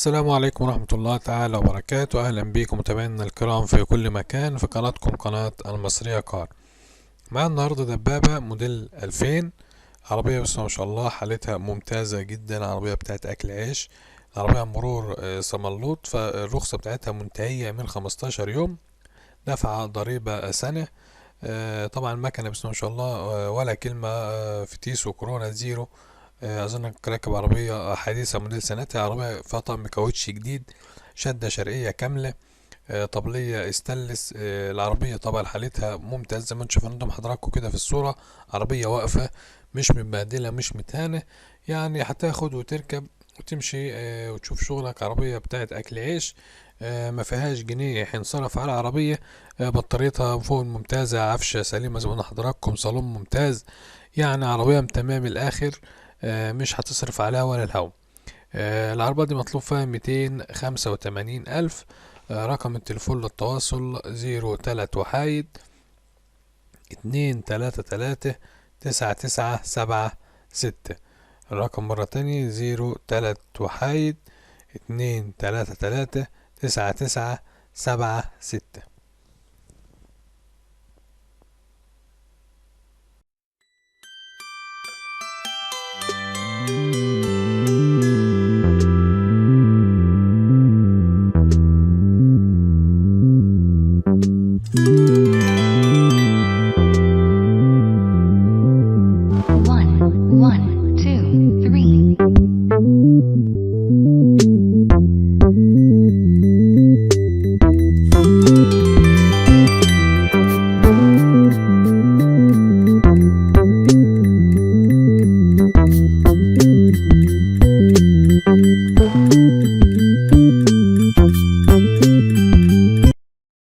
السلام عليكم ورحمة الله تعالى وبركاته. أهلا بكم متابعينا الكرام في كل مكان في قناتكم قناة المصرية كار. معانا النهاردة دبابة موديل 2000، عربية بس ما شاء الله حالتها ممتازة جدا، عربية بتاعت أكل عيش، عربية مرور صملوط، فالرخصة بتاعتها منتهية من 15 يوم، دفع ضريبة سنة. طبعا المكنة بس ما شاء الله، ولا كلمة، فتيس وكورونا زيرو. أظنك راكب عربية حديثة موديل سنتها، عربية فيها طقم كاوتش جديد، شدة شرقية كاملة، طبلية استانلس. العربية طبعا حالتها ممتاز زي ما انتم شايفين قدام حضراتكم كده في الصورة، عربية واقفة مش متبهدلة مش متهانة، يعني هتاخد وتركب وتمشي، وتشوف شغلك. عربية بتاعت أكل عيش، ما فيهاش جنيه هينصرف على العربية، بطاريتها فوق الممتازة، عفشة سليمة زي ما قلنا لحضراتكم، صالون ممتاز، يعني عربية تمام الآخر، مش هتصرف عليها ولا الهوا. العربية دي مطلوب فيها 285,000. رقم التليفون للتواصل زيرو تلات وحايد اتنين تلاتة تلاتة تسعة تسعة سبعة ستة. الرقم مرة تانية زيرو تلات وحايد اتنين تلاتة تلاتة تسعة تسعة سبعة ستة. Thank you.